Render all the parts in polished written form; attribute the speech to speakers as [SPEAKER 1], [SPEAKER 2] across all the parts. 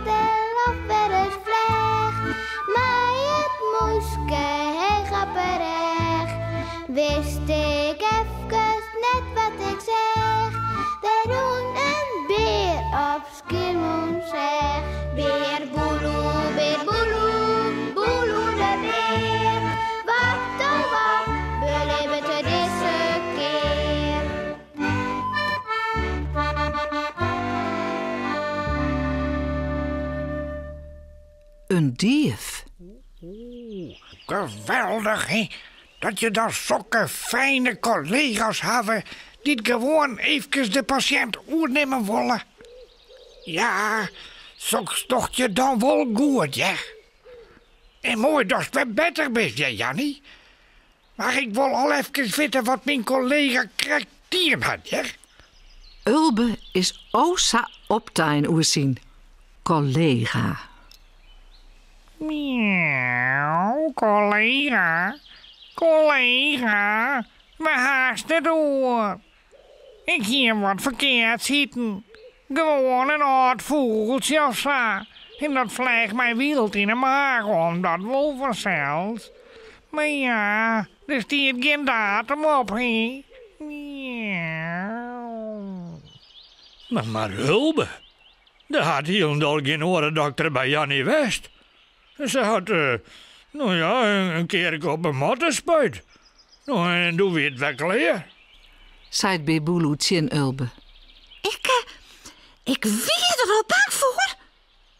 [SPEAKER 1] del of wer ris flecht. Mei it mûske heech op 'e rêch. Wist ik efkes net wat ik seach. Der rûn in bear op Skiermûntseach. Bear Boeloe, bear Boeloe, Boeloe de bear. Wat oh wat belibbet er dizze kear?
[SPEAKER 2] In dief.
[SPEAKER 3] Geweldich, hè? Dat je dan sokke fijne kollega's hawwe dy't gewoan eefkes de pasjint oernimme wolle. Ja, soks docht je dan wol goed, hear. En moai datst wer better bist, hear, Janny. Mar ik wol al efkes witte wat myn kollega krekt dien hat, hear.
[SPEAKER 2] Ulbe is o sa optein oer syn kollega.
[SPEAKER 3] Miauw, kollega, kollega, wêr hast it oer? Ik hie wat ferkeards iten. Gewoan in âld fûgeltsje of sa. En dat fleach my wyld yn 'e maach om, dat wol fansels. Mar ja, der stiet gjin datum op, hè. Miauw.
[SPEAKER 4] Mar, mar Ulbe, der hat hielendal gjin oare dokter by Janny west. Se hat, no ja, in kearke op 'e matte spuid. No, en doe wie it wer klear.
[SPEAKER 2] Seit Bear Boeloe tsjin Ulbe.
[SPEAKER 5] Ik, ik wie der al bang foar,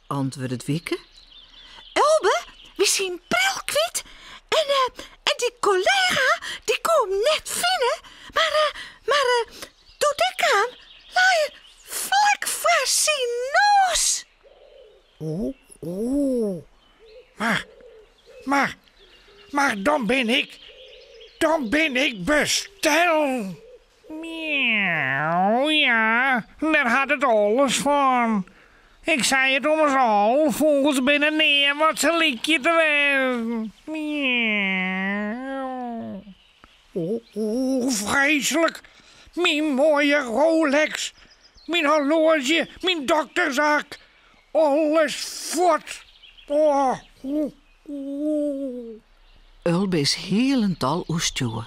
[SPEAKER 2] antwurdet Wieke.
[SPEAKER 5] Ulbe wie syn bril kwyt en, en dy kollega dy koe him net fine, mar, mar doe't ik kaam, lei er flak foar syn noas.
[SPEAKER 3] Oeh, oeh. Mar, mar, mar dan bin ik, dan bin ik bestellen. Miauw, ja, dêr hat it alles fan. Ik sei it ommers al, fûgels binne nea wat se lykje te wêzen. Miauw. Oeh, oeh, freeslik. Myn moaie Rolex, myn horloazje, myn doktersaak. Alles fuort. Oh, oeh, oeh.
[SPEAKER 2] Ulbe is hielendal oerstjoer.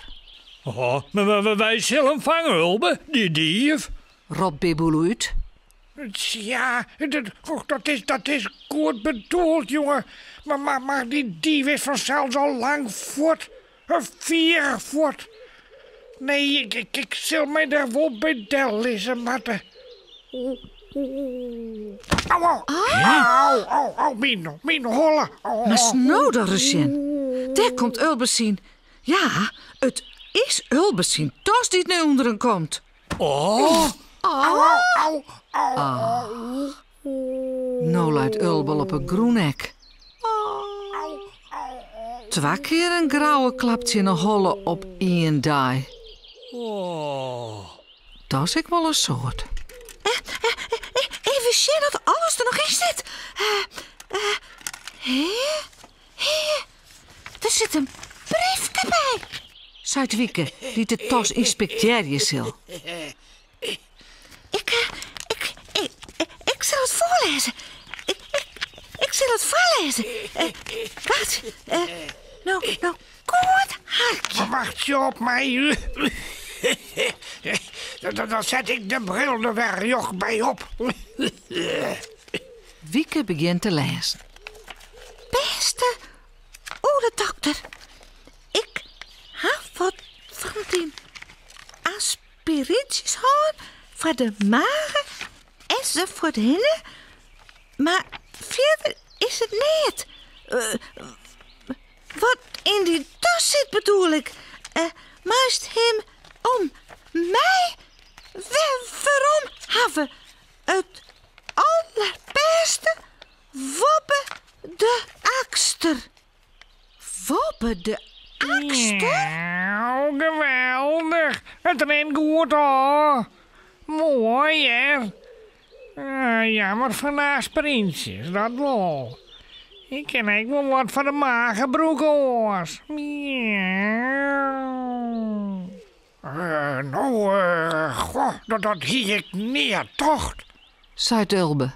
[SPEAKER 4] Oh, mar wy sille him fange, Ulbe, dy dief.
[SPEAKER 2] Ropt Bear Boeloe út.
[SPEAKER 3] Tsja, dat is, dat is goed bedoeld, jonge. Mar, mar, mar dy dief is fansels al lang fuort. Fier fuort. Nee, ik, ik, ik sil my der wol by dellizze moatte. Au, au, au, au, au, myn, myn holle.
[SPEAKER 2] Mar no dan ris sjen. Dêr komt Ulbe syn. Ja, it is Ulbe syn tas dy't nei ûnderen komt.
[SPEAKER 4] Oh.
[SPEAKER 3] Au, au, au, au.
[SPEAKER 2] No leit Ulbe al op 'e grûn ek. Twa kear in grouwe klap tsjin 'e holle op ien dei. Dat is ek wol in soad.
[SPEAKER 5] Even sjen oft alles der noch yn sit. Hé? Hé? Der sit in briefke by,
[SPEAKER 2] seit Wieke, dy't de tas ynspektearje sil.
[SPEAKER 5] Ik, ik, ik, ik sil it foarlêze. Ik, ik, ik sil it foarlêze. Wacht, no, no goed harkje.
[SPEAKER 3] Wachtsje op my. Dan set ik de bril der wer rjocht by op.
[SPEAKER 2] Wieke begjint te lêzen.
[SPEAKER 5] Bêste ûledokter, ik ha wat fan dyn Aspiryntsjes hân foar de mage ensafuorthinne, mar fierder is it neat. Wat yn dy tas sit bedoel ik. Meist him om my wer werom hawwe. It allerbêste Wobbe de Akster.
[SPEAKER 2] Wobbe de Akster?
[SPEAKER 3] Miauw, geweldich. It rint goed ôf. Moai, hear. Jammer fan de aspiryntsjes, dat wol. Ik kin ek wol wat foar de mage brûke oars. Miauw. No, goh, dat hie ik nea tocht.
[SPEAKER 2] Seit Ulbe.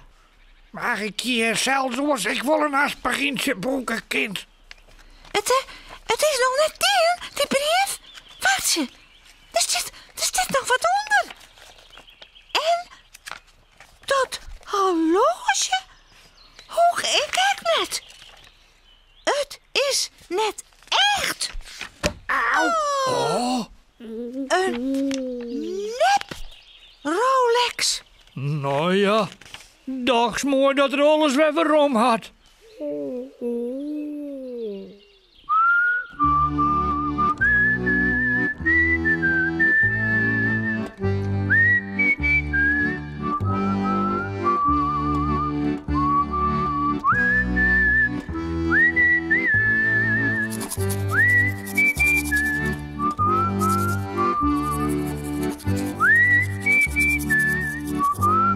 [SPEAKER 3] Mar ik hie sels oars ek wol in aspiryntsje brûke kind.
[SPEAKER 5] It, eh, it is noch net dien, dy brief. Wachtsje, der stiet, der stiet noch wat ûnder. En dat horloazje hoech ik ek net. It is net echt.
[SPEAKER 3] Au!
[SPEAKER 4] Oh.
[SPEAKER 5] In nep Rolex.
[SPEAKER 4] No ja, dochs moai dat er alles wer werom hat.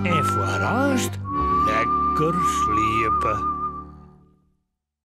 [SPEAKER 4] En foar aanst lekker sliepe.